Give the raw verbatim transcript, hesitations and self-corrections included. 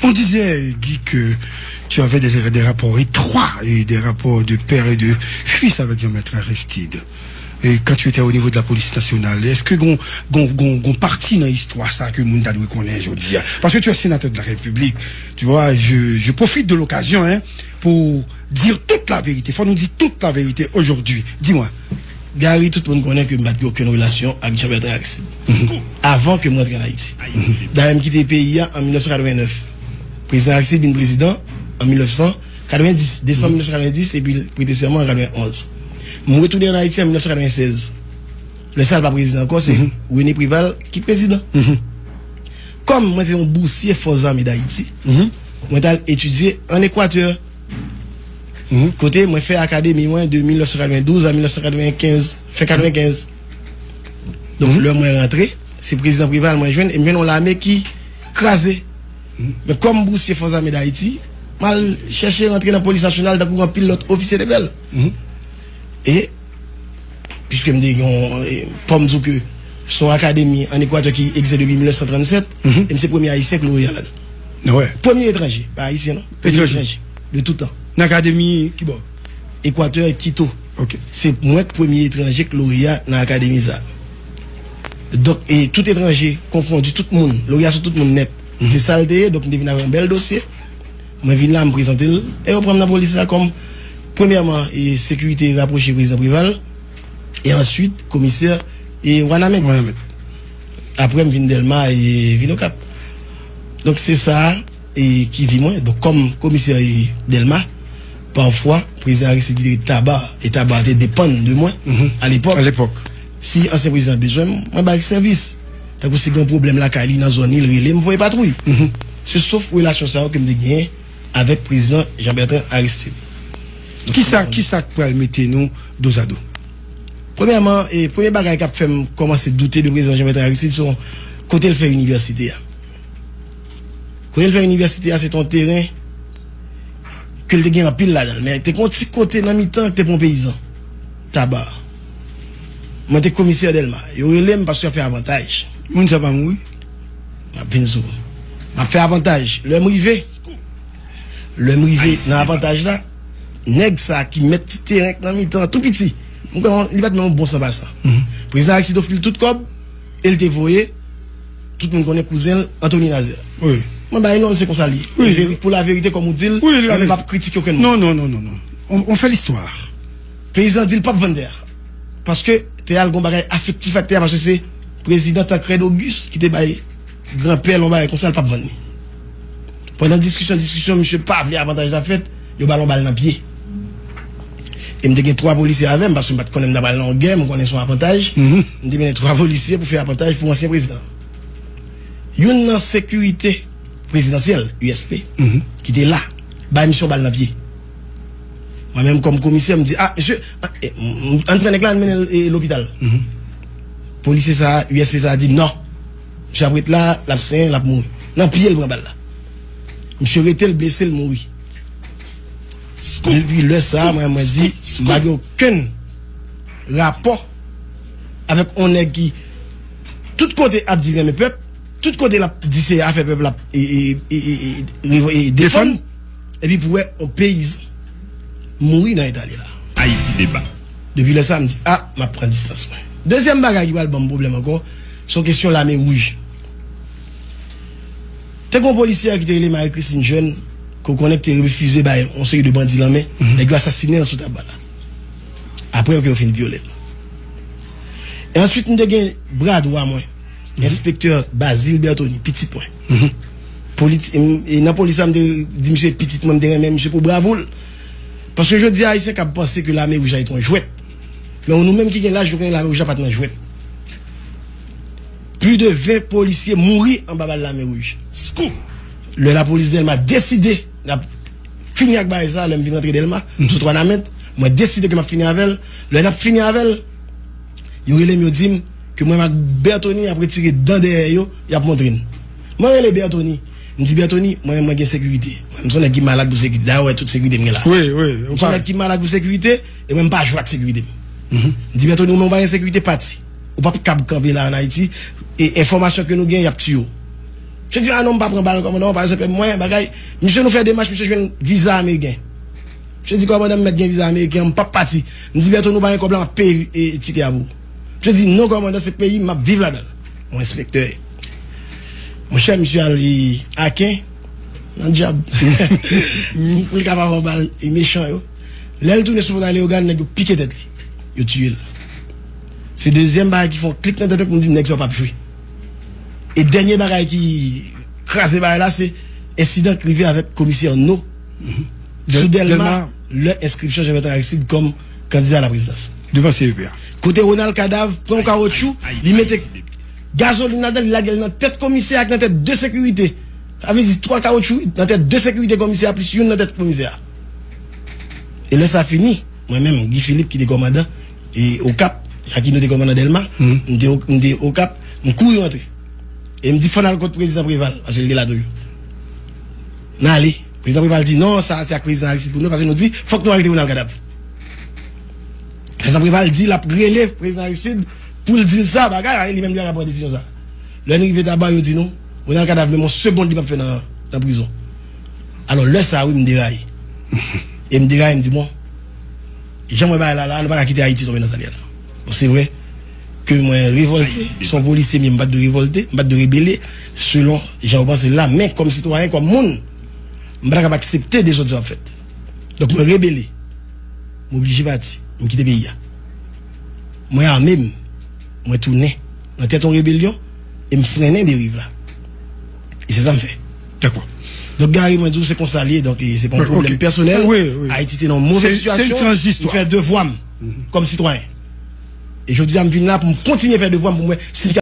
On disait, Guy, que tu avais des, des rapports étroits et des rapports de père et de fils avec Jean-Maître Aristide. Et quand tu étais au niveau de la police nationale, est-ce que gon, gon, gon, gon pati nan istwa sa ke moun ta dwe konnen jodi a? Parce que tu es sénateur de la République, tu vois, je, je profite de l'occasion, hein, pour dire toute la vérité. Faut nous dire toute la vérité aujourd'hui. Dis-moi. Gary, tout moun konnen ke m pa t gen okenn relasyon ak Jean Bertrand Aristide. Avan ke m rantre an Ayiti. Dayè, m kite peyi a an mil nèf san katreven nèf. Prezidan Aristide vin prezidan an mil nèf san katreven dis, desanm mil nèf san katreven dis, epi l prete sèman an katreven onz. M retounen an Ayiti an mil nèf san katreven sèz. Lè sa, l pa prezidan ankò, se René Préval ki prezidan. Kòm mwen se yon bousye Fòs Zame Dayiti, mwen t al etidye an Ekwatè. Kote mwen fè akademi mwen de mil nèf san katreven douz a mil nèf san katreven kenz, fen katreven kenz. Donk, lè mwen rantre, se prezidan Preval mwen jwenn, e m jwenn yon lame ki kraze. Men kòm bousye Fòs Zame Dayiti, m al chèche rantre nan polis nasyonal tankou anpil lòt ofisye te fè l. E, piske m te gen yon, e, fò m di w ke se yon akademi an Ekwatè ki egziste depi mil nèf san trannsèt, e m se premye Ayisyen k loreya ladan. Premye etranje, pa Ayisyen non, premye etranje de tout tan. Nan akademi ki bò? Ekwatè, Kito. Se mwen k premye etranje k loreya nan akademi sa. Donk, e tout etranje konfondi, tout moun, loreya sou tout moun nèt. Se sa l te ye, donk m te vin avèk yon bèl dosye. Mwen vin la, m prezante l, e yo pran m nan polis la kòm, premyèman, e sekirite rapwoche prezidan Preval, e answit, komisè e Wanament. Apre, m vin Dèlma e vin Okap. Donk, se sa e ki vi mwen. Donk, kòm komisè e Dèlma, pafwa, prezidan Aristide te rete Taba, e Taba te depann de mwen alepòk. Si ansyen prezidan bezwen m, mwen ba l sèvis. Tankou si gen yon pwoblèm lakay li nan zòn li, l rele m, voye patwouy. Se sof relasyon sa yo ke m te genyen avèk prezidan Jean Bertrand Aristide. Kisa, kisa k pral mete nou dozado? Premyèman, e premye bagay k ap fè m kòmanse doute de prezidan Jean Bertrand Aristide, se yon kote l fè inivèsite a. Kote l fè inivèsite a, se te yon teren ke l te gen anpil ladan l. Men te gen yon ti kote nan mitan ki te pou yon peyizan. Taba. Mwen te komisè Dèlma. Yo rele m paske y ap fè avantaj. Moun sa pa mouri? M ap vin sou. M ap fè avantaj. Lè m rive, lè m rive nan avantaj la, nèg sa ki mèt ti teren k nan mitan, tou piti. M kwè li pa t menm yon bon san pasan. Prezidan Aristide ofri l tout kòb, e l te voye, tout moun konnen kouzen l, Anthony Nazaire. Mwen ba l non, se konsa li ye. Pou laverite, kòm ou di l, mwen m p ap kritike okenn moun. Non, non, non, non, non. On, on fait l'histoire. Peyizan di l p ap vann tè a. Paske tè a l gon bagay afektif ak tè a, paske se prezidan Tancrède Auguste ki te bay granpè l yon bagay konsa, l p ap vann li. Pandan diskisyon, diskisyon, misye pa vle avantaj la fèt, yo ba l yon bal nan pye. E m te gen twa polisye avè m, paske m pa t konnen m t ap al nan yon gè, m konnen se yon avantaj. M te mennen twa polisye pou fè avantaj pou ansyen prezidan. Youn nan sekirite prezidansyèl, U S P, ki te la, bay misye yon bal nan pye. Mwen menm kòm komisè, m di, ah, mesye, ann pran nèg la, ann mennen l lopital. Polisye sa a, U S P sa a di, non. Misye ap ret la, l ap senyen, l ap mouri. Nan pye l pran bal la. Misye rete, l blese, l mouri. Depi lè sa a, mwen, mwen di, m pa gen okenn rapò avèk yon nèg ki, tout kote ap di renmen pèp, tout kote l ap di se afè pèp l ap defann, epi pou wè yon peyizan mouri nan eta l ye la. Ayiti deba. Depi lè sa a, m di, ah, m ap pran distans mwen. Dezyèm bagay ki pral ban m pwoblèm ankò, se yon kesyon Lame Wouj. Te gen yon polisyè ki te rele Marie Christine Jeune, ke w konnen ki te refize bay yon seri de bandi lanmen, nèg yo asasinen l sou Taba la. Apre ke yo fin vyole l. E answit, m te gen bra dwa mwen, enspektè Bazile Bertony, pitit mwen. Politi-, e nan polis la, m te di misye pitit mwen, m te renmen misye pou bravou l. Paske jodi a, Ayisyen kab panse ke Lame Wouj la se yon jwèt. Men nou menm ki gen laj, nou konnen Lame Wouj la pa t nan jwèt. Plis de ven polisye mouri anba bal Lame Wouj. Lè lapolis Dèlma deside n ap fini ak bagay sa, lè m vin rantre Dèlma, m sot Wanament, mwen deside ke m ap fini avè l. Lè n ap fini avè l, yo rele m, yo di m ke mwen menm ak Bertony ap retire dan dèyè yo, y ap montre n. Mwen rele Bertony. M di Bertony, mwen menm mwen gen sekirite. Mwen, m se yon nèg ki malad pou sekirite. Dayè, w wè tout sekirite m gen la. M se yon nèg ki malad pou sekirite, e mwen m pa jwe ak sekirite m. M di Bertony, ou menm ou pa gen sekirite, pati. Ou p ap kab kanpe la ann Ayiti, e enfòmasyon ke nou gen, y ap tiye w. Misye di, "A non, m pa pran bal, kòmandan, pa respè mwen, bagay." Misye, nou fè demach, misye jwenn viza ameriken. Misye di, "Kòmandan, m mèt gen viza ameriken, m p ap pati." M di, "Bèto, nou pa gen kòb la, m ap peye, e, tikè a pou ou." Misye di, "Non, kòmandan, se peyi m, m ap viv ladan l." Mwen, enspektè. Monchè, misye al, e, Aken, nan dyab. Pou, pou l ka pa pran bal, e, mechan yo. Lè l tounen sou Fòtay Leyogàn, nèg yo pike tèt li. Yo tiye l. Se dezyèm bagay ki fè yon klik nan tèt mwen pou m di, "Nèg sa yo p ap jwe." E dènye bagay ki kraze bagay la, se ensidan ki rive avèk komisè No sou Dèlma, lè enskripsyon Jean Bertrand Aristide kòm kandida a la prezidans. Devan C E P a. Kote Ronald Kadav pran yon kawotchou, li mete gazolin ladan, li lage l nan tèt komisè ak nan tèt de sekirite. Sa vle di twa kawotchou nan tèt de sekirite komisè a, plis youn nan tèt komisè a. E lè sa fini, mwen menm, Guy Philippe, ki te kòmandan, e Okap, Aquino te kòmandan Dèlma, m te, m te Okap, m kouri rantre. E m di, "Fò n al kot prezidan Preval, paske l te la toujou." N ale. Prezidan Preval di, "Non, sa se ak prezidan Aristide pou nou, paske nou di, fòk nou arete Ronald Kadav." Prezidan Preval di, l ap rele prezidan Aristide pou l di l sa, bagay, li menm li pa ka pran desizyon sa. Lè n rive Taba, yo di nou, Ronald Kadav, menm yon segond li p ap fè nan, nan prizon. Alò, lè sa, wi, m deraye. E m deraye, m di, "Bon, jan mwen bagay la, la, nou pa ka kite Ayiti tonbe nan sa l ye la." Bon, se vre ke mwen revòlte, se yon polisye m ye, m pa t dwe revòlte, m pa t dwe rebele, selon jan yo panse l la, men kòm sitwayen, kòm moun, m pa t ap aksepte dezòd sa ap fèt. Donk, mwen rebele. M oblije pati. M kite peyi a. Mwen ame m. Mwen tounen nan tèt yon rebelyon e m frennen deriv la. E se sa m fè. Dakò. Donk, Gary, mwen di w, se konsa l ye. Donk, e, se pa yon pwoblèm pèsonèl. Ayiti te nan yon move sitiyasyon. M fè devwa m kòm sitwayen. E jodi a, m vin la pou m kontinye fè devwa m pou m wè si m